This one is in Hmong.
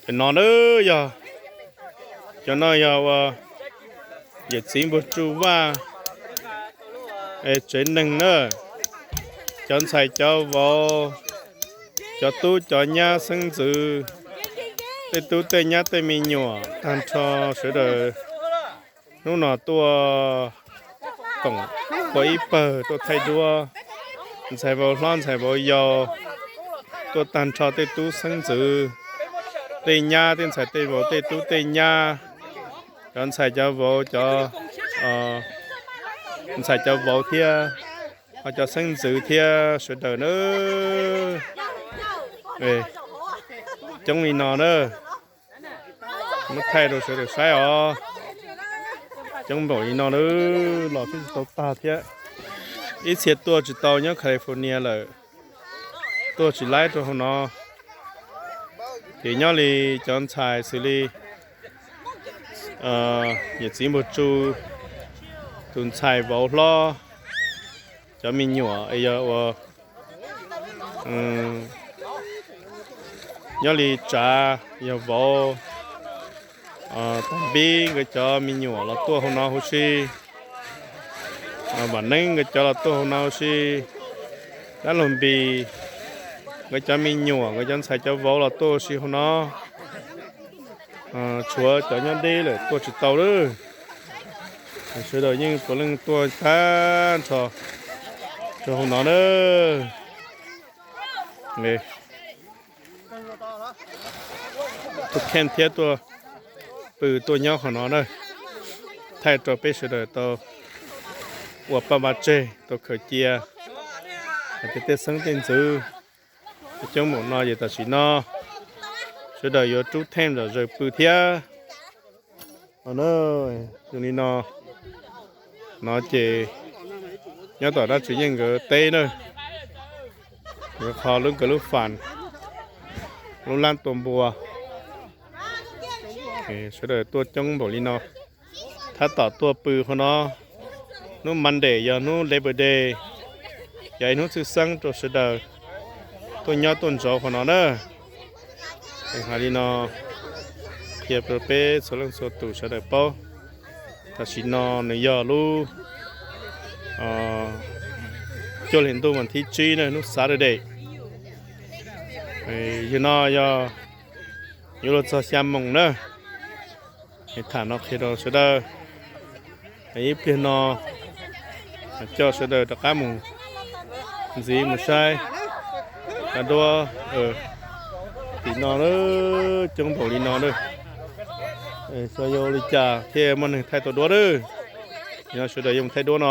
Cov no na yog, cov no yog ua yawm txiv Npuag Tsu Vaj tsev neeg na. Cov ntxhais cov vauv, cov tub cov nyab xeeb ntxwv, tej tub tej nyab tej me nyuam tag nrho sawv daws hnub no tuaj koom ua ib pawg tuaj thaij duab, ntxhais vauv hlob ntxhais vauv yau, tuaj tag nrho tej tub xeeb ntxwv, tej nyab tej ntxhais tej vauv tej tub tej nyab, cov ntxhais cov vauv, cov ntxhais cov vauv thiab, ho cov xeeb ntxwv thiab sawv daws na. Coob li no na, muab thaij rau sawv daws saib os. Coob npaum li no na, los twb tsis tau tag thiab. Ib txhia tuaj tsis tau nyob California lawm, tuaj tsis laib rau hauv no. Ces nyob li cov ntxhais xws li yawm txiv Npuag Tsu, tus ntxhais vauv hlob, cov me nyuam es yog ua nyob li Tsav yog vauv, Tam Npib nkawd cov me nyuam los tuaj hauv no huv si, Vam Neeb nkawd cov los tuaj hauv no huv si, Dab Laug Npis nkawd cov me nyuam nkawd cov ntxhais cov vauv los tuaj huv si hauv no. Tshuav cov nyob deb lawm tuaj tsis tau lawm. Sawv daws yeej puav leej tuaj tag nrho rau hauv no na. Tuaj kheej thiab tuaj pw tuaj nyob qhov no na, thaij rau peb sawv daws tau ua paj npaj tseg tau khaws cia hais tias tej xeeb tej ntxwv coob npaum no ces tam sim no sawv daws yuav rub theej zom zaws pw thiab. Zoo li no, no ces nyob tom dab tsi yeej nkawd teb na, nkawd qho lub nkawd lub fas, lub lab tua npua. Sawv daws tuaj coob npaum li no, tab tom tuaj pw qhov no. Hnub Monday yog hnub Labor Day, yog ib hnub tshwj xeeb rau sawv daws tuaj nyob tuaj ntsauv qhov no na. Hais li no qhia rau peb txhua leej txhua tus sawv daws paub, tam sim no nws yog lub cuaj hli ntuj vas thib tsib na, hnub Saturday. Yog no yog yuav luag txog xya moos na. Tham no qhia rau sawv daws, ib pliag no coj sawv daws rov qab mus ntxiv mus saib cov duab tim no na, coob npaum li no na. Xyov yuav ua li cas thiaj muaj neeg thaij tau duab na. Yog sawv daws yuav mus thaij duab no.